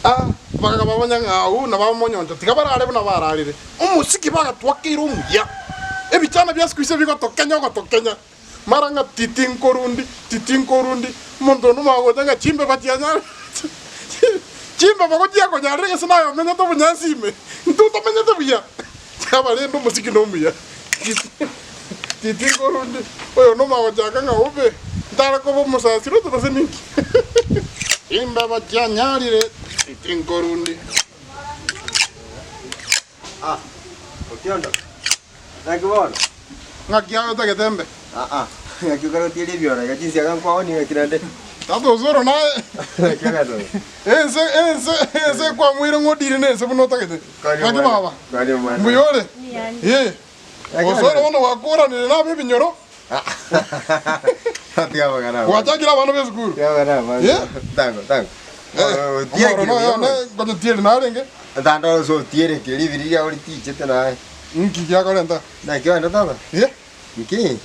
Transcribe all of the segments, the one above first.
Ah, abagaga ba banyang'au na ba monyoncho tiga barare buna bararire. Omosiki bagatwakeire omuya. Ebichana bia siku ise bigotokenya ogotokenya. Mara ng'a titi nkorundi, titi nkorundi, omonto onde omanye gocha ng'a chimbeba chianyarire chimbeba gochiakonyarire gese naye omenyete obonyansi ime, intwe tomenyete buya. Chiaba rende omosiki nomuya. Titi nkorundi, oyo onde omanye gochaka ng'a obe, ntare koba omosasiroti gose ninki. Chimbeba chianyarire, titi nkorundi. Ah, Otiondo. Naki bono? Ng'aki aye otagete mbe? Aa, ng'aki okare otieri ebioro iga chinsiaga nkwaoni ng'aki naende. Tata osoro naye. Ng'aki ogetoka? Ense, ense, ense ekwamoire ng'a odire nense buna otagete. Kwani Ng'aki omwana- baba? kwani omwana- Mbuya ore? Mbuya. Eh. Ng'aki Osoro omwana- bono gwakoranire nabe ebinyoro. Tiga amang'ana amange. Gwachakire abana b'esukuru. Tiga amang'ana amange. Eh? Tango, tango. Eh, Otiekire omoro noyo one buya. ngonya tieri narenge. Tanda ase otiereke ribiri riao ritichete naye. Nki giakorenta? Naki ogenda tata? Eh? Nki?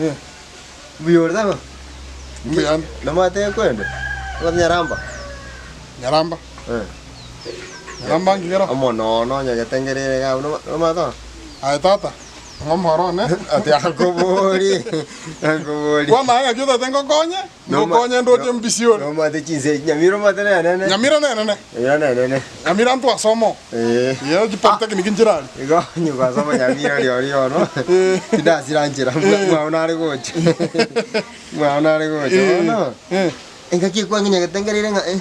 Eh. Mbuya ore tata? Mbuya ande. Nomanyete ekwende? Omanyete Nyaramba? Nyaramba. Eh. Nyaramba nki kero? Omonono onyegete ngerere iga abwo nomanyete? Aye tata, ng'a omoro one. Ati akobori, akobori. Bono aye ng'aki otagete ngokonye? Ngokonye ndoche mbisi ore. Nomanyete chinse echi, Nyamira omanyete nenene. Nyamira nenene. Nyamira nenene. Nyamira ntwasoma oo. Eh. Ee, chipolytechnic nchire aria. Igo onye gwasoma Nyamira rirorio bono, tindasira nchera, mwao nare gocha. Mwao nare gocha bono, Eh. engaki ekwanginyagete ngerire ng'a eh,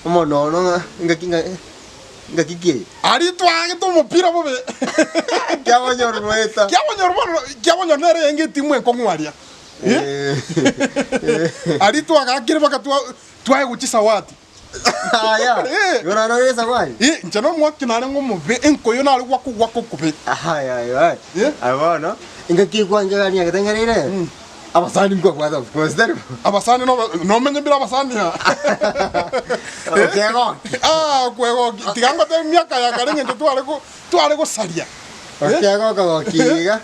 omonono ng'a engaki ng'a eh, engaki ki eye? Aria twaagete omopira bobe. Kiabonyoru goeta. Kiabonyoru bono, kiabonyoru nere eyenge etimu enkong'u aria. Aria twagakire mpaka twa- twaegwa chisawati. Aya, Eh. igo naro ore esawadi? Eh, inche nomwaki narenge omobe, enkoyo nare gwaka ogwaka okobe. Aya, aya, Eh. aya bono, engaki ekwange gani yagetengereire, abasani nkwabwate of course, tari bo? Abasani noba- nomenye mbire abasani aa. Okegoki. Ah, okwegoki. Tiga ngotebi emiaka ya kare eng'encho tware go- tware gosaria. Eh? Okegoka goki iga,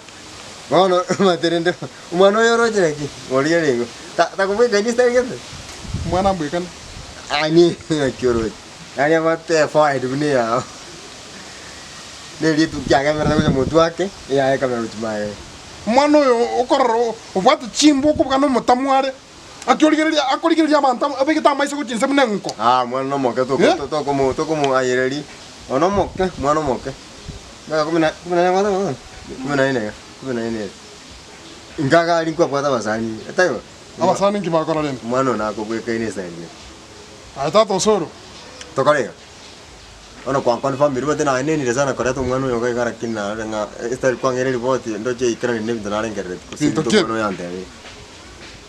bono omanyete rende Omwana oyo oroche naki? Morigereria igo. Ta- Takobwekaini ase tari gete? Omwana ambwekane. Ani naki oroche. Yaani abate forehead buna eyao. Neria etukia agemerete gocha motwe ake, eyaye ekamera gochia magega. Omwana oyo okorora obwate chimbwa okobuga nomotamu are, ati origereria akorigereria abanto abegete amaiso gochia inse buna eng'uko. Ah, omwana nomoke toko- Eh? to- tokomo tokomoayereria. Ono omoke, omwana omoke. Miaka kumi na kumi na ine kumi na ine iga, kumi na ine ere. Nkagari nkwabwate abasani, taibo? Abasani inki bakora rende? Omwana one nakobwekaine esani eye. Aye tata osoro. Tokore iga. Bono kwanconfirmire omanyete naenenire sana koreta omwana oyo iga iga lakini narorire ng'a estyle kwang'eire ripoti ndoche eikeranie na ebinto narengereretie gose Binto ebinto ki omwana oyo antebetie.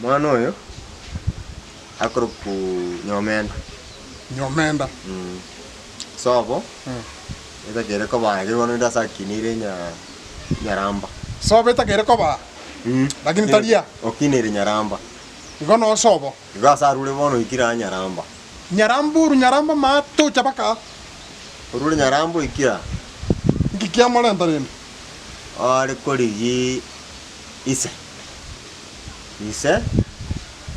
Omwana oyo, akorokwa Nyomenda. Nyomenda. Sobo, etakeire koba aye bono rende ase akinire nya Nyaramba. Sobo etakeire koba lakini tari aa. Okinire Nyaramba. Igo noo sobo. Igo ase arure bono oikire aa Nyaramba. Nyaramba oru Nyaramba matocha baka aa. Orure Nyaramba oikire aa. Nki kiamorenta rende? Are korigi ise. Ise,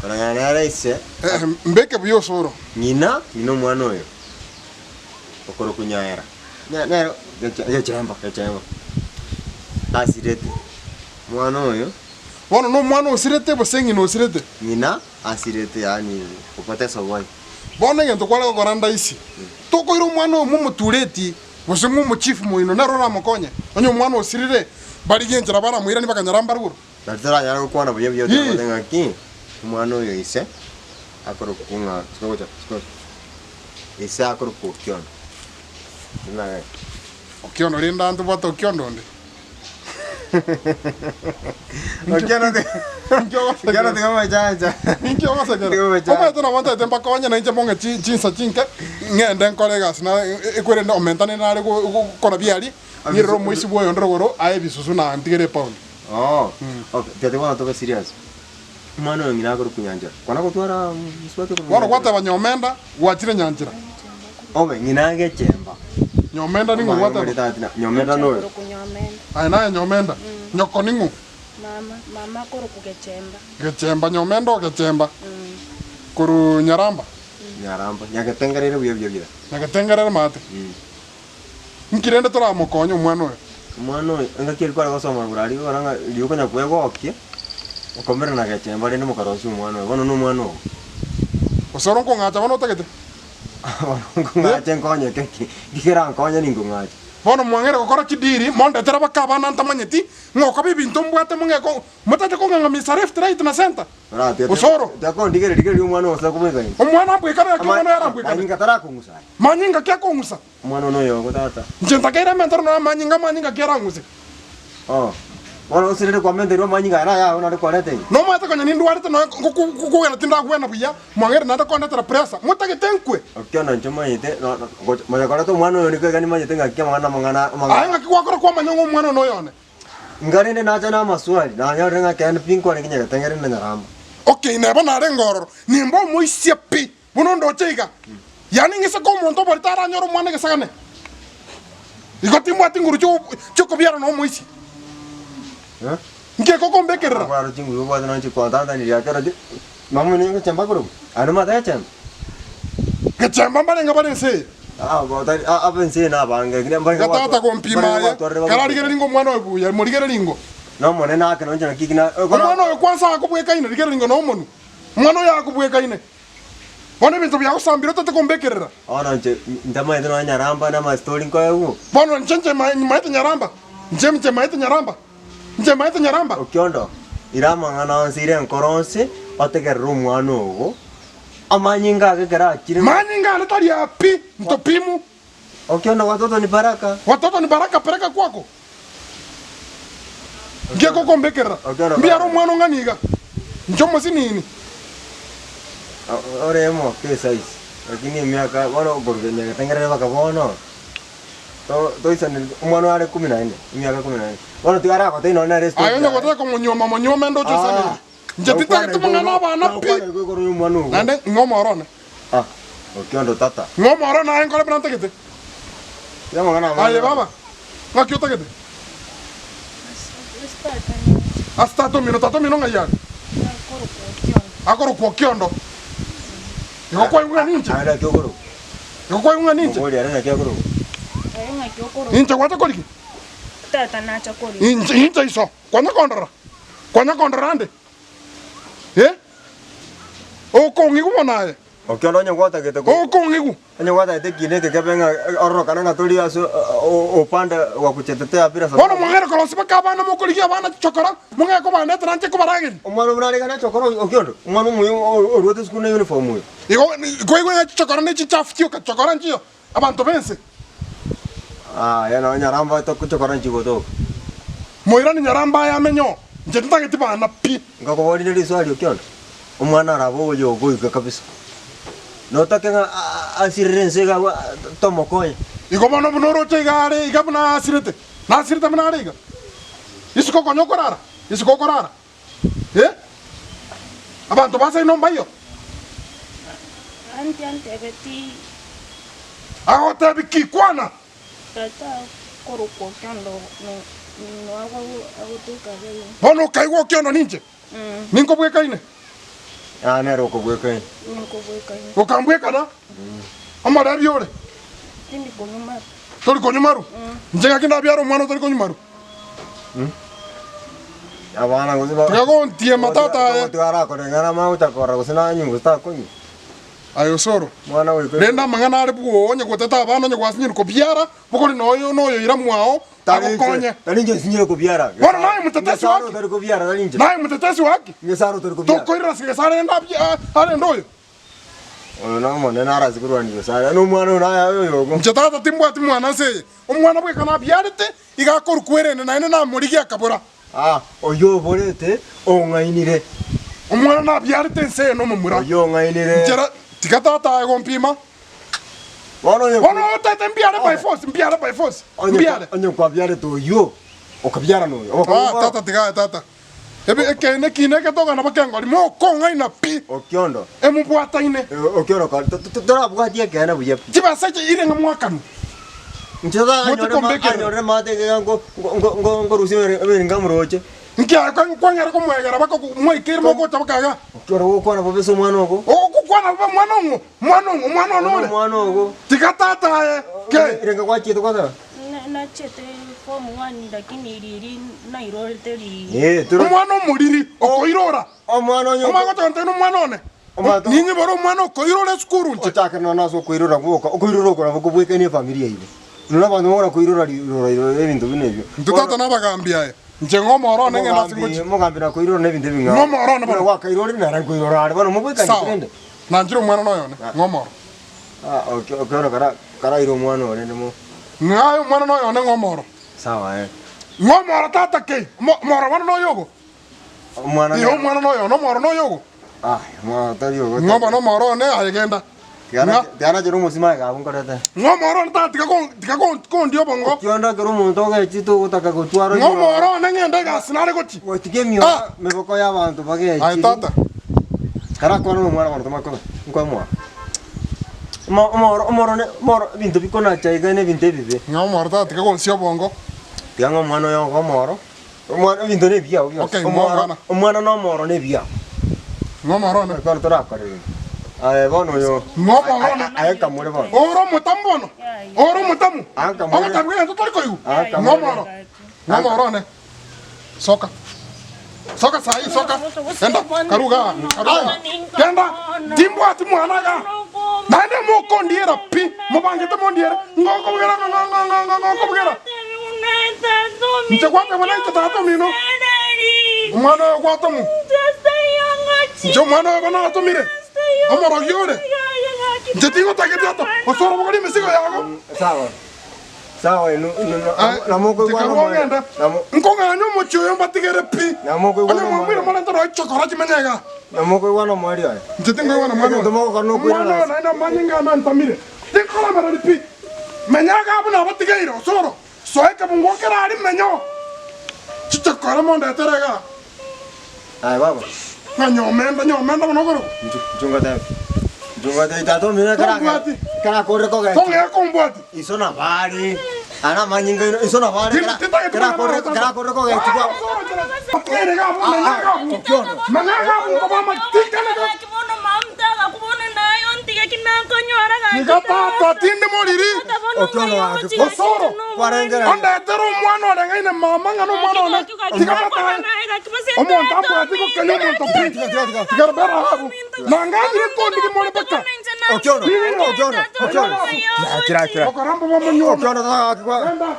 koreng'ana nere ise. Mbeke buya osoro. Ng'ina, ng'ina omwana oyo. Okorokwa Nyaera. Nya- nere geche- gechemba gechemba asirete omwana oyo Bono nomwana osirete gose ng'ina osirete? ng'ina asirete yaani opotesa obonye. Bono egento kware gokora ndaisi, tokoira omwana oyo mwomotureti gose mwomochifu moino nere oramokonye. Onye omwana osirire, barigie enchera baramoiranie bakanyara mbaruguru. Nari toranyare gokwana buya buya Ii. otebate ng'aki omwana oyo ise akorokwa ng'a siko gocha siko Ise akorokwa Okiondo. Naye. Okiondo rende aa ntobwate Okiondo onde? Okiondo ti- Inki ogosekera? Okiondo tiga omochancha. Inki ogosekera? Tiga omochancha. Omanyete nabo ntaete mbakonye nainche mbong'e chi- chinsa chinke, ng'ende nkore egasi na ekwerende omenta nere nare go- gokora biaria, ng'irere omoisia bwa oyonde rogoro ae ebisusu na ntigere epaundi. Oh, okay. Tiga bono tobe serious. Omwana oyo ng'ina akorokwa Nyanchera. Kwana gotwara mosubati okorokwa Bono Nyanchera. gwateba Nyomenda, gwachire Nyanchera. Obe ng'ina agechemba. Nyomenda ning'o Omwana gwateba? omoreta ati na- Nyomenda noyo. Akorokwa Nyomenda. Aye naye Nyomenda. Nyoko ning'o? Mama, mama akorokwa Gechemba. Gechemba, Nyomenda o Gechemba. Korwa Nyaramba. Nyaramba, nyagetengereire buya buya buya. Nyagetengerere maate. Nki rende toramokonye omwana oyo? Omwana oyo, engaki eria kware gosoma igoro aria okora ng'a riria okonya kwegokia, okomerana na gechemba rende mokarosia omwana oyo, bono na omwana ogo. Gose oro nkong'acha bono otagete? Bono nkong'ache nkonyeke ki? Nki kerankonye ninkong'ache? Bono mwang'eire gokora chidiri, mondetere baka abana ntamanyeti, ng'a okoba ebinto mbwate mong'e ko motaete kong'ang'amisa left, right na centre. Osoro. Omwana ambwekane gaki omwana oyo arambwekane. Manyinga ki akong'usa? Inche ntakeire ementero nonya amanyinga amanyinga ki arang'use? Nomanyete konya nindwarete nonya nkokogwena tindagwena buya, mwang'eire naende kondetera pressure, motagete nkwe? Aye ng'aki gwakora kwamanya ng'a omwana one noyone? Nkarende nacha namaswali, nanyorire ng'a ekeene pi nkwarenge nyagetengere na nyaramba. Okay, neba narenge ororo, nimbe omoisia pi, buna ondoche iga. Yaani ng'ise ko omonto oborete aranyore omwana egesagane? Igo timbwati nguru chiokobiara na omoisia. Eh? Nki ekokombekerera? Akwaro chinguru obwate nonye chikwantantaniri ake roche, mama nigo gechemba korokwa, aye nomanyete gechemba? Gechemba mbarenge bare ense eye. Abe ense eye nabange, lakini mbarenge Iga tata gwatwa- gompima mbarenge aye, gwatwarire kare bagokwa. arigereria ng'a omwana oyo buya, morigererie ingo. Nomonene ake nonye naki kina Omwana oyo kwansa akobwekaine, rigereria ingo nomonwe. Omwana oyo akobwekaine. Bono ebinto biagosambire otete kombekerera. Bono inche ntamanyete nonya nyaramba na amastori nkoegwa. Bono inche nche maete nyaramba, inche nche maete nyaramba, inche maete nyaramba. Okiondo, ira amang'ana onsi, ira enkoro onsi, otegerere omwana ogo, amanyinga ake ekero achire. Manyinga ane tari aa pi, ntopimu. Okiondo, watoto ni baraka. Watoto ni baraka, pereka kwako. Nki ekokombekerera? Okiondo, Mbiare omwana ong'ani iga, inche omosinini. Ore omoke esize, lakini emiaka bono okoruga nyagetengerere mpaka bono, to- toisaneri omwana oyo are kumi na nne, emiaka kumi na nne. Bono tiga aragotebie nonye nere Aye onye gotaka komonyuoma monyuome ndoche oisaneri. Inche titageti mang'ana abana pi. Naende ng'a omoro one. Ng'a omoro one aye nkore buna ntagete. Aye baba, ng'aki otagete? Ase tata omino, tata omino ng'ai are? Akorokwa Okiondo. Igo kwaigwa ng'a ninche? Igo kwaigwa ng'a ninche? Ninche gwacha korigia? Inche, inche iso. Kwanya kondora, kwanya kondora ande, eh, okong'igwa bono aye, Okiondo onye gwatagete ko- okong'igwa. onye gwatagete ekina eke kebe ng'a ororokane ng'a tori ase upande wa kuchetetea bila Bono sababu. mwang'eire korosia baka abana mokorigia abana chichokora, mong'e kobandetera nche kobarageria. Omwana buna arenge nechokora Okiondo, omwana omuya oruete esukuru ne uniform oyo. Igo kwaigwa ng'a chichokora ne chichafu chioka, chichokora nchiyo, abanto b'ense. Aye nonya nyaramba tochokora nchigotoka. Moirani nyaramba aye amenye oo, inche tintageti bana pi. Nkakoboria riswali okionde, omwana arabe oyo ogoika kabisa, notake ng'a asirire ense iga abwo tomokonye. Igo bono buna oroche iga are iga buna asirete, nasirete buna are iga. Isiko konya okorara, isiko okorara, eh? Abanto ba seino mbaiyo. Auntie antebetie. Agotebi ki? Kwana! Tata akorokwa Okiondo no agotoka iga. Bono okaigwa Okiondo ninche? Ninkobwekaine? Aa nere okobwekaine. Ninkobwekaine. Okambwekana? Omorebi ore? Tindi konywa maru. Tori konywa maru? Inche ng'aki ndabiare omwana otari konywa maru? Abana gose ba- Tiga gontiema tata aye. Tiga arakoreng'ana amaguta korora gose nanywe gose takonywa. Aye osoro. Mwana goika Rende amang'ana are bwoo onye goteta abana onye gwasinyire kobiara, bokori noyo noyo ira mwao agokonye. Tari inche nsinyire kobiara. Bono naye motetesi Nyasaye waki? otari kobiara tari inche. Naye motetesi waki? Nyasaye otari kobiara. Tokoirera ase Nyasaye arende abia arende oyo. Oyo nomonene arase korwania Nyasaye. Nomwana oyo naye oyo ogo. Inche tata timbwati mwana nse eye. Omwana bweka nabiarete, iga akorokwa erende naende namorigia akabora. Ah, oyio oborete ong'ainire. Omwana nabiarete ense eye nomomura. Oyio ong'ainire. Nchera, tiga tata aye gompima. Bono onye Bono otete mbiare by force, mbiare by force, onye mbiare. onye kwabiarete oyio, okabiara noyo. Ah, tata tiga aye tata. Ebe ekeene ekina egetogana bakengori mokong'aina pi. Okiondo. Emobwataine. Eh, Okiondo kare to- to- torabwatie ekeene buya pi. Chibesa echi ire ng'a mwakanwe. Inche tata anyore ma- Motikombekerera. anyorere mate iga ngo- ngo- ngo- ngo- ngorusia ebere- eberinga moroche. Nki aye kwang'era komwegera baka mwaikeire mogocha bakaga. Okiondo gokwana bobe ase omwana ogo. Ogokwana bobe omwana ong'o? Omwana ong'o? Omwana one ore? Omwana ogo. Tiga tata aye ke. Renge gwachiete gwateba? Nachete form one lakini riri nairorete riri. Eh, toro. Omwana omoriri okoirora. Omwana onye Omanye gocha gontebia nomwana one? Omonto- Ninyibore omwana okoirora esukuru inche. Ochake nonya ase okoirora gwoka, okoirora oko nabo kobwekanie efamiri yaino. Nonya abanto bagokora koirora rirora irora ebinto buna ebio. Intwe tata nabagambi aye. Inche ng'omoro one ng'ende ase Omogambi ngochia. omogambi nakoirora na ebinto ebing'ao. Ng'omoro one Buna bono. gwakairorire nere nkoirora are bono mobwekanie Sawa. rende. Nanchire omwana noyo one, ng'omoro. Ah, okay, okay, kara karaire omwana ore ndimo. Ng'aye omwana noyo one ng'omoro. Sawa eh. Ng'omoro tata kei, mo- moro bono noyo ogo. Omwana Iyo omwana noyo one, omoro noyo ogo. Ah, omwana tari ogo. Ng'o bono omoro one aye genda. Tiana tiana chero omosima aye gabu nkorete. Ng'o omoro one tata tiga kon- tiga kon- kondia obongo. Kionda kero omonto ogechete ogotaka gotwara Ng'o omoro one ng'ende egasi nare gochi. Gotiga emioyo Ah! meboko y'abanto bagechiri. Aye tata. Karakwane nomwana bono tomakobe, nkoe Omo omoro omoro ne omoro ebinto bikonacha iga na ebinto ebibe. Ng'a omoro tata tiga gonsia obongo. Tiga ng'a omwana oyo obe omoro, omwana ebinto na ebiao bionsi. Okay, Omoro mwana. omwana na omoro na ebiao. Ng'a omoro one. Bono torakorere. Aye bono oyo Ng'a omoro one. aye nkamore bono. Ore omotamu bono. Ore omotamu. Anka more. Ogotabia egento tori koigwa. Anka Ng'a more. omoro. Ng'a omoro one. Soka. Soka sahi, soka. Enda, karuga, karuga. Genda, timbwati mwana iga. Naende mokondiera pi, mobangete mondiere. Ngokobugera, ngo, ngo, ngo, ngo, ngokobugera. Inche gwatebwa nainche tata omino. Omwana oyo gwatomu. Inche omwana oyo bono atomire. Omorogi ore. Inche tigotageti ato. Osoro bogoria emesigo yago. Sawa. Sawa inu inu namokoigwana Tikarua ng'ende. namo Nkong'anya omochie oyo mbatigere pi. Namokoigwana Onye mwamwire omwana. morente roe chokora chimenye iga. Namokoigwana omweri oye. Inche tinkoigwana mwana Egento oyo. mogokora nokoirana Omwana oyo ase. naende amanyinga ane antamire. Tinkoremereri pi. Menya iga buna abatigeire osoro. Soa ekebungo kere aria menyo. Chichokora mondetere iga. Aye baba. Ng'a nyomenda nyomenda buna okorokwa. Inchu inchu ngotebe. Inchu ngotebe tata omino kara Tombwati. kara kore kogeti. Tong'ea kombwati. Iso nabare. Ana amanyinga ino iso nabare kara Titageti kara mang'ana kore aye tata. kara kore kogeti kwa. Batigeire iga abwo menya iga abwo. Okiondo. Menya iga abwo nkobama tikane iga. Iga tata tindi moriri. Okiondo gaki. Osoro. Kwarengera. Ondetere omwana oreng'aine mama ng'a nomwana one. Tiga batae. Omonto ambwati gokenya omonto pi. Tiga bera abwo. Nanganyire kondigi more baka. Okiondo. Okiondo. Okiondo. Kira kira. Okoramba bomonyuome. Okiondo gaki kwa. Genda.